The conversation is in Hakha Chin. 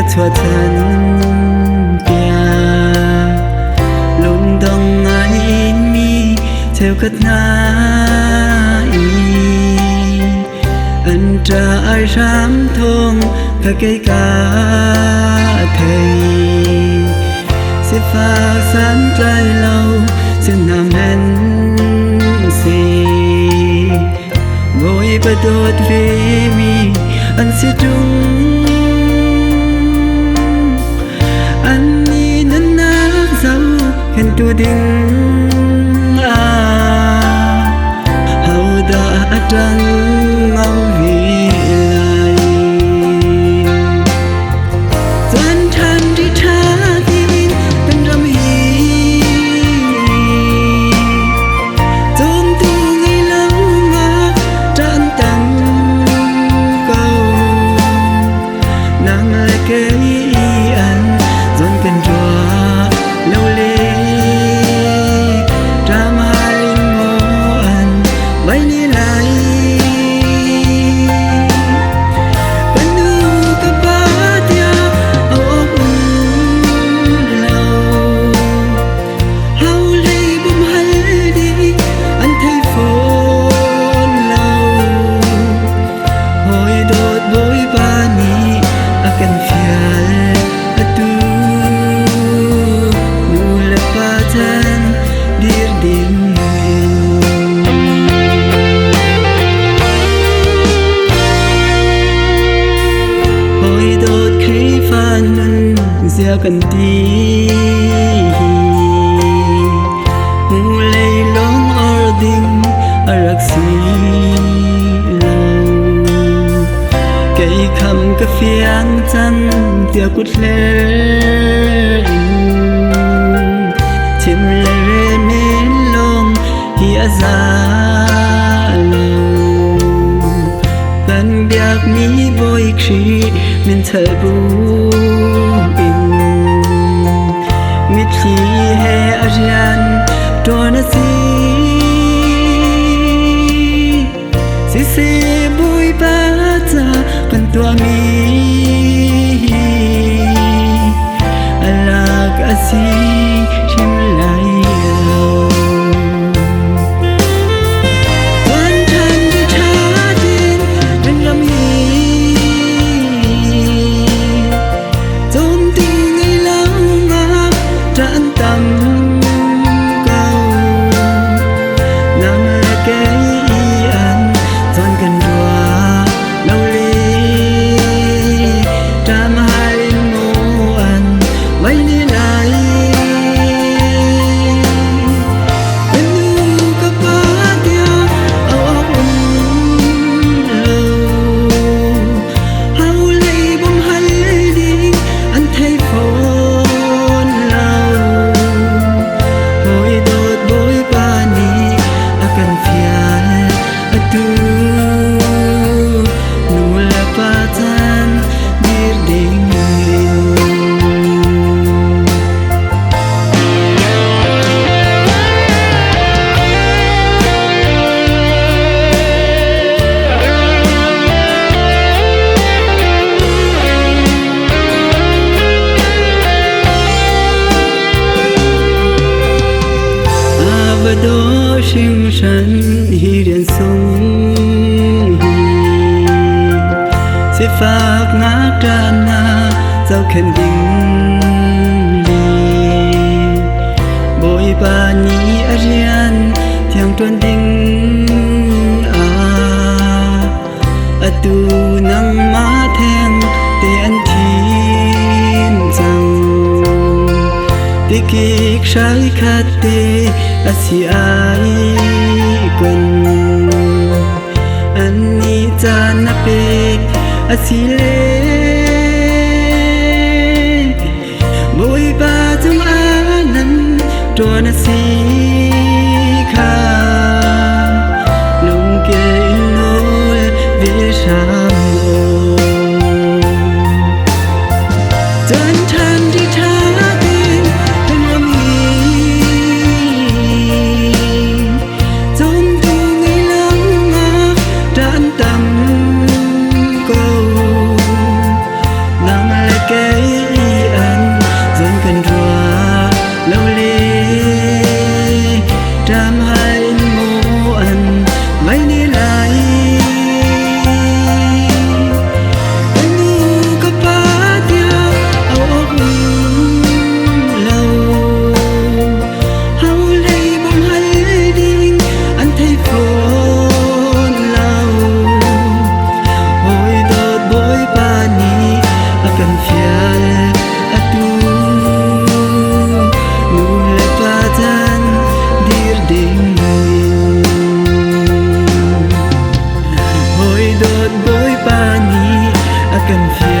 ka chuahchan piak. Lungdong ngai in mi cheukhat hna i an ṭa ai hram thawng kha kei ka thei. Sifak santlai lo sinam hen si. Bawipa dawt ve mi an si ṭung. An nih nunnak zohkhenhtu ding ah hodah a ṭang ngau ve lai? Caan ṭhan ri ṭha tiin kan ram hi cawmtu ngei lo ngak ṭan tam ko. Nang le kei an zawn kan ruah lo le ṭam hal in maw an vai ne lai. Kan nu ka pa tiah au awk um lo. Hau hlei bawm hal dih an thei fawn lo. Hawi dawt Bawipa nih a kan fial atu nu le pa chan dir ding in. Hawi dawt Khrihfa nun zia kan ti hi hmu lei lawng or ding a rak si lo. Kei kham ka fiang cang tiah kut hler in chim le rel men lawng hi a za lo. Kan biakmi Bawi Khrih min chal bu in mitthli he a rian ṭuan a si. Siseh Bawipa ca kan tuahmi hi a lak a si hrim lai lo. Tuan ṭhan ṭha tin kan ram hi cawmtu ngei lo ngak ṭan tam ko. Nang le kei an caan kan ruah lo le ṭam hal in maw an vai ne lai. Ka nu ka pa tiah au awk um lo. Hau lei bawm hal ding an thei fawn lo. Hawi dawt Bawipa nih a kan fial atu nu le pa chan dir ding in. Va daw hringhran hi rian sung hi sifak ngakṭahnak zohkhenh ding le Bawipa nih a rian thiang ṭuan ding ah atu nangmah theng te an thim cang. Tikik hrai khat te a si ai kun an nih caan na pek a si le Bawipa cungah nan ṭuan a si kha lungkil in nawl ve hram u. Caan ṭhan ri ṭha tein kan ram hi cawmtu ngei lo ngak ṭan tam ko. Nang le kei Kan fial.